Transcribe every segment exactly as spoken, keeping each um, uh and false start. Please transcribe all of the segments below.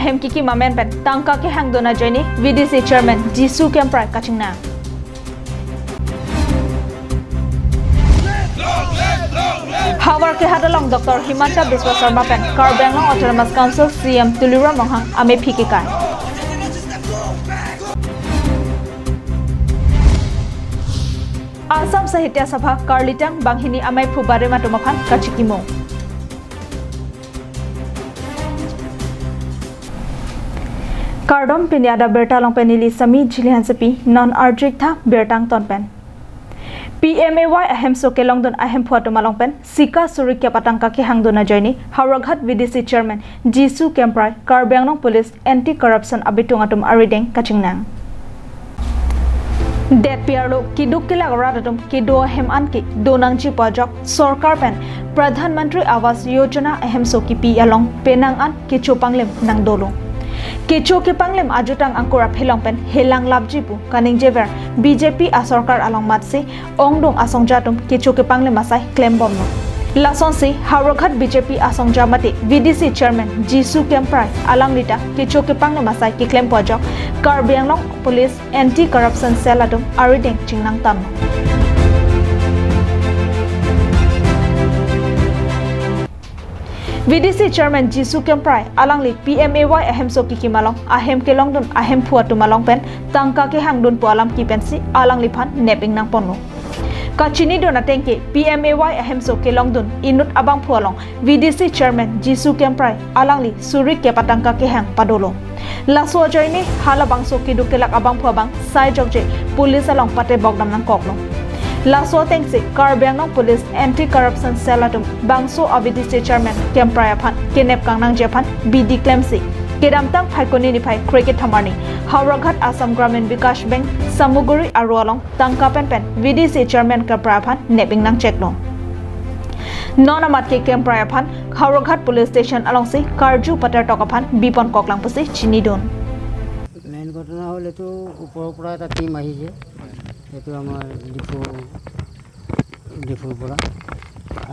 Hem kikim amen pen tangka kehang dun ajoine V D C Chairman Jisu Kemprai kachingnang. Howraghat along Doctor Himanta Biswa Sarma pen Karbi Anglong Autonomous Council C E M Tuliram Ronghang amephi kekai. Assam Sahitya Sabha karlitang banghini amei phu barematum aphan kachikimo. Kardom, pini adap birta along pen neli Sami Jili Hansepi. Non arju-ik tha birta angton pen. P M A Y ahemso kelongdun ahemphu atum along pen sika suri kep atangka kehang dun ajoine Howraghat V D C Chairman Jisu Kemprai Karbi Anglong Police Anti Corruption abitung atum arideng kachingnang. Detpi arlo keduk kelak rat atum kedo ahem an ke donangji pu ajok sorkar pen Pradhan Mantri Awas Yojana ahemso kipi along penang an kecho panglim nangdolo. Kecho kepanglim ajutang angkur aphelong pen helang lapji pu kaningjever B J P asorkar along matsi ongdung asongja atum kecho kepanglim asai klembomlo. Lasonsi Howraghat B J P asongja mate V D C Chairman Jisu Kemprai alangli ta kecho kepanglim asai keklem pu ajok Karbi Anglong Police Anti Corruption Cell atum arideng chingnang tanglo. V D C Chairman Jisu Kemprai alangli P M A Y ahemso kikim along ahem kelongdun ahemphu atum along pen tangka kehang dun pu alam kipensi alangliphan nep-ing nangponlo. Kachinidun ateng ke P M A Y ahemso kelongdun inut abangphu along V D C Chairman Jisu Kemprai alangli suri kep atangka kehang padolo. Laso ajoine halabangso keduk kelak abangphu abang sai jokje police along patebok dam nangkoklo. Laso atengsi Karbi Anglong Police Anti Corruption Cell atum bangso a-V D C Chairman Kemprai aphan kenep kangnangji aphan bidi klemsi kedamtang Phaikuni niphai krekethom arni Howraghat Assam Gramin Vikash Bank Samuguri aro along tangka penpen V D C Chairman Kemprai aphan nep-ing nangcheklo. Non amat ke Kemprai aphan Howraghat Police Station alongsi karju patertok aphan bipon koklang pusi chinidun. Main ঘটনা হ'ল এইটো ওপৰৰ পৰা এটা টিম আহিছে। এইটো আমাৰ ডিফু, ডিফুৰ পৰা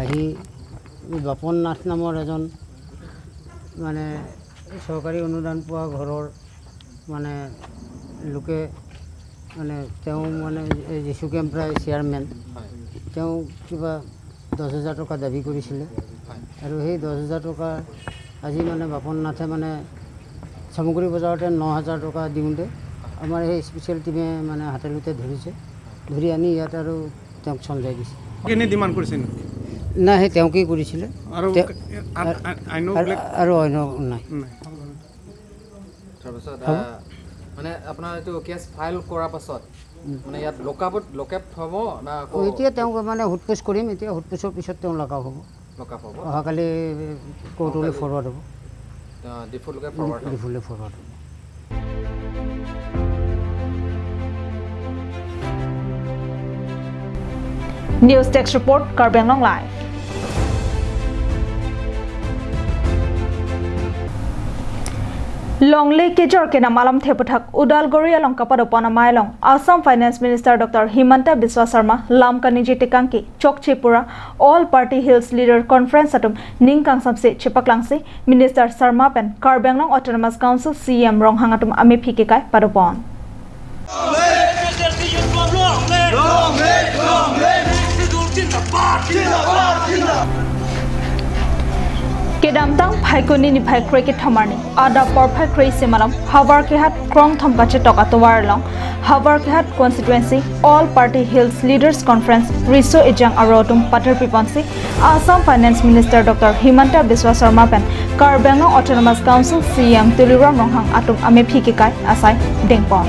আহি এই বাপন নাথ নামৰ এজন মানে চৰকাৰী অনুদান পোৱা ঘৰৰ মানে লোকে মানে তেওঁ মানে এই যিচু কেম্প্ৰাই চেয়াৰমেন, হয়। তেওঁ কিবা দহ হাজাৰ টকা দাবী কৰিছিলে। হয়। আৰু সেই দহ হাজাৰ টকা আজি মানে বাপন নাথে মানে চামগুৰি বজাৰতে ন হাজাৰ টকা দিওঁতে আমাৰ সেই স্পেচিয়েল টিমে মানে হাতে লোতে ধৰিছে। ধৰি আনি ইয়াত আৰু তেওঁক চমজাই দিছে। কেনে ডিমাণ্ড কৰিছে নেকি? নাই, সেই তেওঁকেই কৰিছিলে। আৰু তেওঁ আ-, আ-, আ-, আইনৰ আৰু, বেলেগ আৰু অন্য নাই। নাই। তাৰপিছত, হ'ব। আহ, মানে আপোনাৰ এইটো কেছ ফাইল কৰাৰ পাছত, উম। মানে ইয়াত লকআপত, লকআপ থ'ব না আকৌ? অ, এতিয়া তেওঁক মানে সোধ-পোছ কৰিম, এতিয়া সোধ-পোছৰ পিছত তেওঁ লকআপ হ'ব। লকআপ হ'ব। অহাকালি কোৰ্টলৈ অহাকালি। ফৰৱাৰ্ড হ'ব। আহ, ডিফুলৈকে ফৰৱাৰ্ড হ'ব। ডিফুলৈ ফৰৱাৰ্ড হ'ব। News Desk Report, Karbi Anglong Live. Longle kejor kenam alamthe aputhak Udalguri along kapadopon amei along Assam Finance Minister Doctor Himanta Biswa Sarma lam kaningje tekang ke chokche pura All Party Hills Leader Conference atum ning kangsamse chepaklangsi Minister Sarma pen Karbi Anglong Autonomous Council C E M Ronghang atum amephi kekai padopon. Kedamtang Phaikuni niphai krekethom arni adap porphai kre-isi malom Howraghat krongthom kachetok atovar along Howraghat Constituency All Party Hills Leaders Conference riso ejang aro atum paterpiponsi Assam Finance Minister Doctor Himanta Biswa Sarma pen Karbi Anglong Autonomous Council C E M Tuliram Ronghang atum amephi kekai asai dengpon.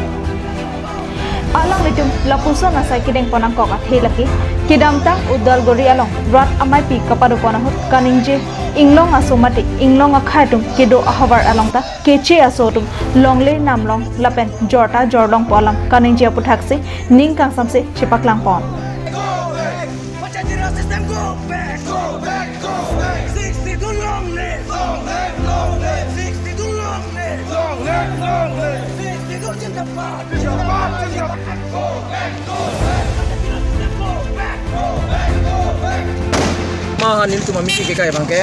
Alanglitum lapuson asai kedengpon nangkok athe lake kedamtang Udalguri along rat ameipi kapadopon ahut kaningje inglong aso mate inglong akhei atum kedo ahavar along ta keche aso atum longle namlong lapen jorta jorlong pu alam kaningje aputhaksi ning kangsamse chepaklangpon. Pachajira system, go back, go back, go back. Sixty-two long live, long live, long live. Sixty-two long live, long live, long live. Sixty-two zindabad, zindabad, zindabad. Go back, go back. Pachajira system, go back, go back, go back. Mahan nelitum amephi kekai abang ke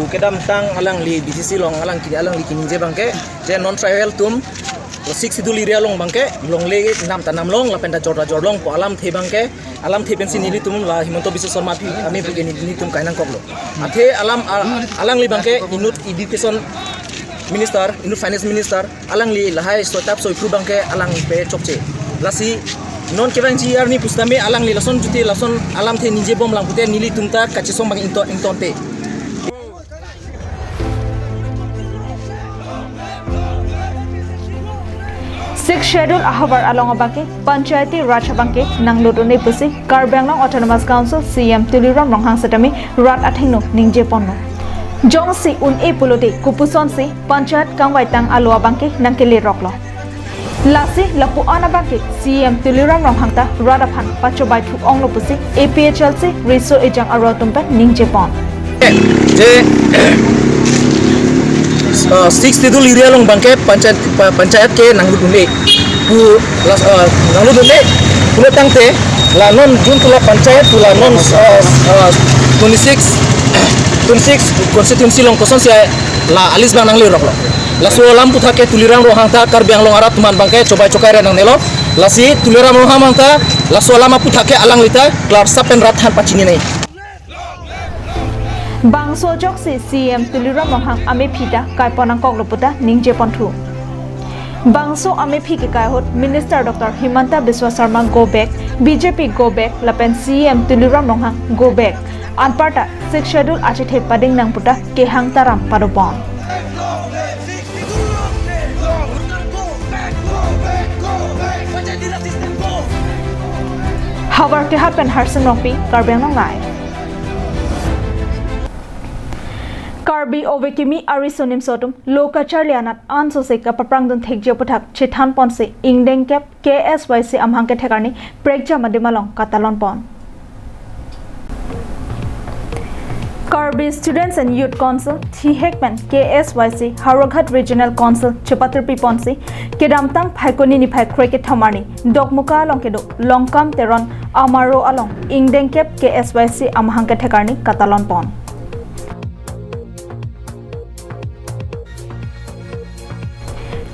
Kedamtang alangli B C C along alangli, alangli kiningje abangke, je non tribal atum, Sixth Schedule area along abangke longle nam ta namlong lapen ta jor ta jorlongpo alamthe abangke, alamthe pensi nelitum la Himanta Biswa Sarma aphi, amephi ke nelitum kainangkoklo. Athe alam, a-, alangli abangke inut education minister, inut finance minister, alangli lahai sotap soiphru abangke alang pachokche. Lasi non kevangji arni pusitame alangli lason jutje, lason alamthe ningjebomlang pute nelitum ta kachesong abang ington, ingtonte. Sixth Schedule ahavar along abangke Panchayati Raj abangke nanglut un-e pusi Karbi Anglong Autonomous Council C E M Tuliram Ronghang setame rat athengno ningjeponlo. Jongsi un-e pulote kopusonsi Panchayat kangvaitang alo abangke nangkeleroklo. Lasi lapu-an abangke C E M Tuliram Ronghang ta rat aphan pachobaithu onglo pusi A P H L C riso ejang aro atum pen ningjepon. Je, uh, Sixth Schedule area along abangke panchayat, pa-, panchayat ke nanglut un-e pu, las, uh, nanglut un-e pulo tangte la non jun tula panchayat tula non, uh, uh, twenty-six, twenty-six constituency along kosonsi la a-list abang nangleroklo. Laso alam aphuthak ke Tuliram Ronghang ta Karbi Anglong arat atum aphan abangke chobai chokai ra nangnelo. Lasi Tuliram Ronghang abang ta laso alam aphuthak ke alangli ta klarsa pen rat aphan pachinine. Bangso ajoksi C E M Tuliram Ronghang amephi ta kaipon nangkoklo puta ningjeponthu. Bangso amephi kekai ahut Minister Doctor Himanta Biswa Sarma go back, B J P go back, lapen C E M Tuliram Ronghang go back. Anparta Sixth Schedule achethe pading nang puta kehang taram padopon. Havar Kehat pen Harsim Rongpi, Karbi Anglong Live. Karbi ove kimi ariso nimso atum lo kacharli anat ansose kapaprangdun thekji aphuthak chethanponsi ingdengkep K S Y C amahang kethek arni prekjam adim along katalonpon. Karbi Students and Youth Council, thihek pen K S Y C Howraghat Regional Council chepatirpiponsi kedamtang Phaikuni niphai krekethom arni Dokmoka along kedo Longkam Teron amaro along ingdengkep K S Y C amahang kethek arni katalonpon.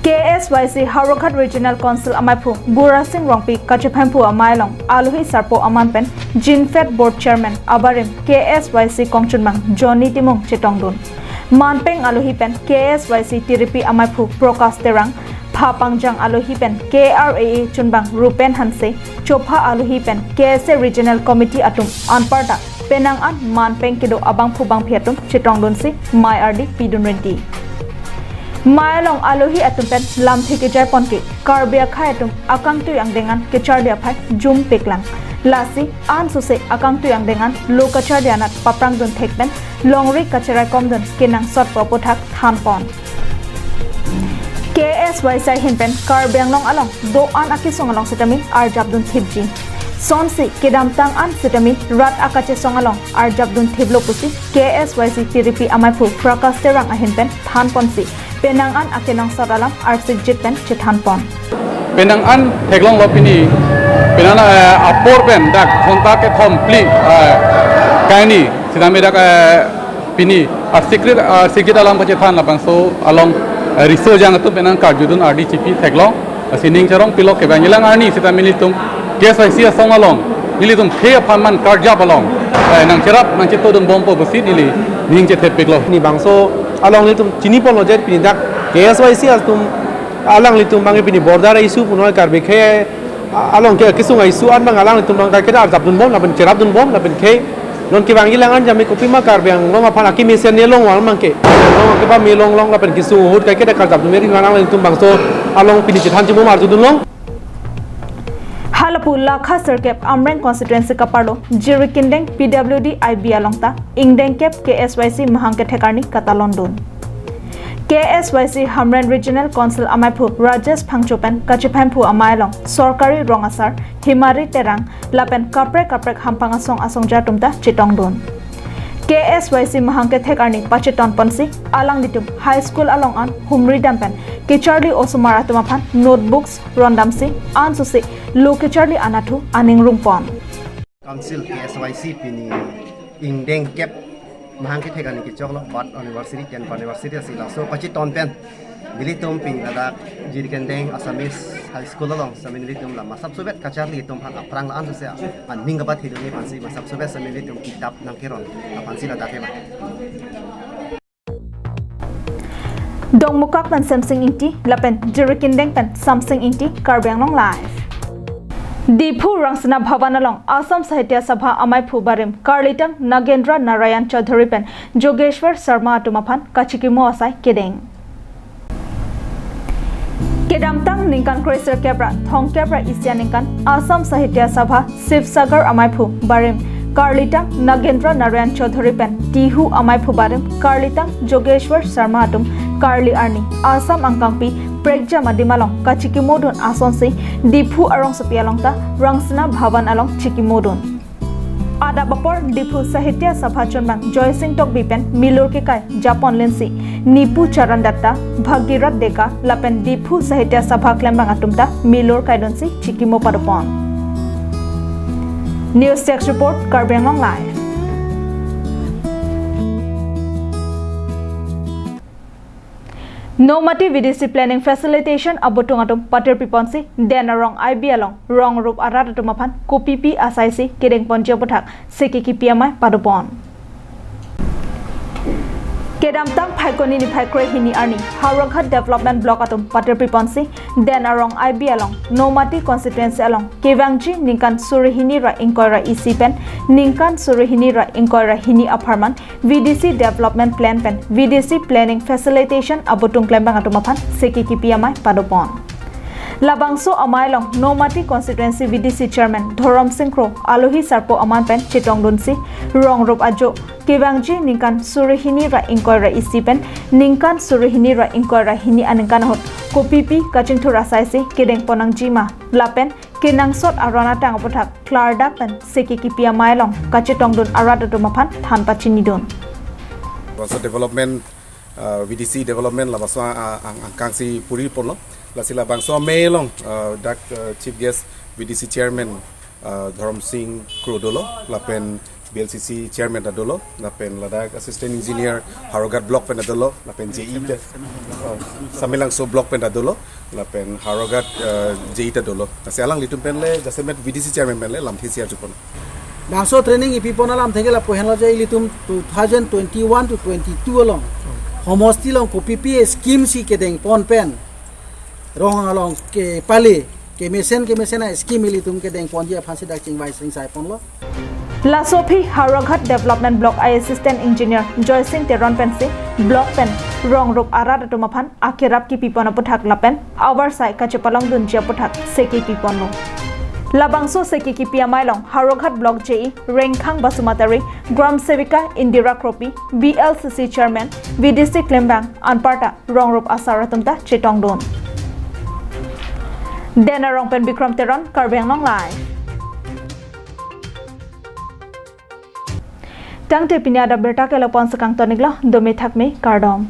K S Y C Howraghat Regional Council amaiphu Burasing Rongpi kachephemphu amei along alohi sarpo aman pen Jinfed Board Chairman abarim K S Y C kongchunbang Johnny Timung chetongdun. Manpeng alohi pen K S Y C tiripi amaiphu Prakash Terang, phapangjang alohi pen K R A A chunbang Rupen Hanse, chopha alohi pen K S A Regional Committee atum anparta penang an manpeng kedo abangphu bangphi atum chetongdunsi mei ardi pidun rinti. Mei along alohi atum pen lamthe kejaiponke Karbi akhei atum akangtui angdeng an kecharli aphai jumpiklang. Lasi ansose akangtui angdeng an lo kacharli anat paprangdun thek pen longri kacheraikomdun kenangsotpo aphuthak thanpon. K S Y C ahin pen Karbi Anglong along do-an akesung along setame arjapdun thipji. Sonsi kedamtang an setame rat akachesong along arjapdun thiplo pusi K S Y C tiripi amaiphu Prakash Terang ahin pen thanponsi penang an akenangsot alam arsikjit pen chethanpon. Penang an theklonglo pini, penang, eh, apor pen dak ghonta kethom phli, eh, kaini, sitame dak, eh, pini arsikjit, arsikjit alam kachethan labangso along, eh, riso ejang atum penang karjudun ardi chipi theklong, eh, sining cherong pilok kevang ilang arni sitame nelitum K S Y C asong along, nelitum khei aphan man karjap along, eh, nangcherap nangchetodunbompo pusi neli ning chethepiklo. Pini bangso along nelitum chiniponlo je pini dak K S Y C atum alanglitum abang pini border issue punoi Karbi akhei along ke kesung issue an abang alanglitum abang kaiketa arjapdunbom lapen cherapdunbom lapen khei non kevang ilang an jami kopima Karbi Anglong aphan akimi sen nelong wal abangke. Long ke ba melong long lapen kesung ahut kaiketa karjapdun meri alanglitum bangso along pini chethan chimum arjudunlong. Halapu lakha sirkep Amreng constituency kaparlo Jirikindeng P W D I B along ta ingdengkep K S Y C mahang kethek arni katalondun. K S Y C Hamren Regional Council amaiphu Rajesh Phangcho pen kachephemphu amei along sorkari rong asar Himari Terang lapen kaprek kaprek hampang asong asongja atum ta chetongdun. K S Y C mahang kethek arni pachetonponsi alanglitum high school along an humri dam pen kecharli osomar atum aphan notebooks rondamsi ansose lo kecharli anathu aning rungpon. Council K S Y C pini ingdengkep Mahang kethek ani kechoklo, birth anniversary, tenth anniversary asi laso pachiton pen nelitum pini ladak Jirikindeng Assamese High School along sitame nelitum la masap suvet kacharli atum aphan aphrang la-an sose aning kapathe dunji aphansi masap suvet sitame nelitum kitap nangkeron aphansi ladak ke ba. Dongmukak pen Semsing Ingti, lapen Jirikindeng pen Samsing Ingti, Karbi Anglong Live. Diphu Rangsina Bhavan along Assam Sahitya Sabha amaiphu barim karlitang Nagendra Narayan Chaudhary pen Jogeshwar Sharma atum aphan kachikimo asai kedeng. Kedamtang ningkan kre-sirkep ra thomkep ra isi aningkan Assam Sahitya Sabha Sibsagar amaiphu barim karlitang Nagendra Narayan Chaudhary pen Tihu amaiphu barim karlitang Jogeshwar Sharma atum karli arni Assam angkangpi prekjam adim along kachikimodun asonsi Diphu arongsopi along ta Rangsina Bhavan along chikimodun. Adap apor Diphu Sahitya Sabha chunbang Joysing Tokbi pen milur kekai Japon Linsi, Nipu Charan Datta, Bhagirath Deka lapen Diphu Sahitya Sabha klembang atum ta milur kaidunsi chikimo padopon. News Desk Report, Karbi Anglong Live. Nomati V D C Planning Facilitation abotung atum patirpiponsi Den Arong I B along rong rup arat atum aphan kopipi asaisi kedengponji aputhak seke kipi amei padopon. Kedamtang Phaikuni niphai krehini arni Howraghat Development Block atum patirpiponsi Den Arong I B along Nomati constituency along kevangji ningkan surihini ra ingkoi ra isi pen ningkan surihini ra ingkoi ra hini apharman V D C Development Plan pen V D C Planning Facilitation abotung klembang atum aphan seke kipi amei padopon. Labangso amei along Nomati Constituency V D C Chairman Dhorom Sing Kro alohi sarpo aman pen chetongdunsi rong rup ajo kevangji ningkan surihini ra ingkoi ra isi pen ningkan surihini ra ingkoi ra hini aningkan ahut kopipi kachingthur asaisi kedengpon nangjima lapen kenangsot aron atang aputhak klardak pen seke kipi amei along kachetongdun arat atum aphan than pachinidun. Bangso development, uh, V D C development labangso, uh, ang, angkangsi puri ponlo. Lasi labangso amei along, uh, dak, uh, Chief Guest V D C Chairman, uh, Dhorom Sing Kro dolo, lapen V L C C Chairman ta dolo, lapen ladak Assistant Engineer Howraghat Block pen ta dolo, lapen J E ta, uh, Samelangso Block pen ta dolo, lapen Howraghat, uh, J E ta dolo. Lasi alanglitum pen le jasemet V D C Chairman pen le lamthe isi arjupon. Bangso training ipipon alamthe ke lapu henlo je ilitum two thousand twenty-one to twenty-two along homosti along kopipi scheme si kedengpon pen rong along kepale kemesen kemesen a scheme ilitum kedengponji aphansi dak chingvai singvai ponlo. Laso aphi Howraghat Development Block I Assistant Engineer Joysing Teron pensi block pen rong rup arat atum aphan akerap kipipon aputhak lapen avarsai kachepalongdunji aputhak seke piponlo. Labangso seke kipi amei along Howraghat Block J E Rengkhang Basumatary, Gram Sevika Indira Kropi, V L C C Chairman, V D C klembang anparta rong rup asar atum ta chetongdun. Den Arong pen Bikram Teron, Karbi Anglong Live. Tangte pini adap abirta ke lapu-an si kangton-iklo, dome thakme, kardom.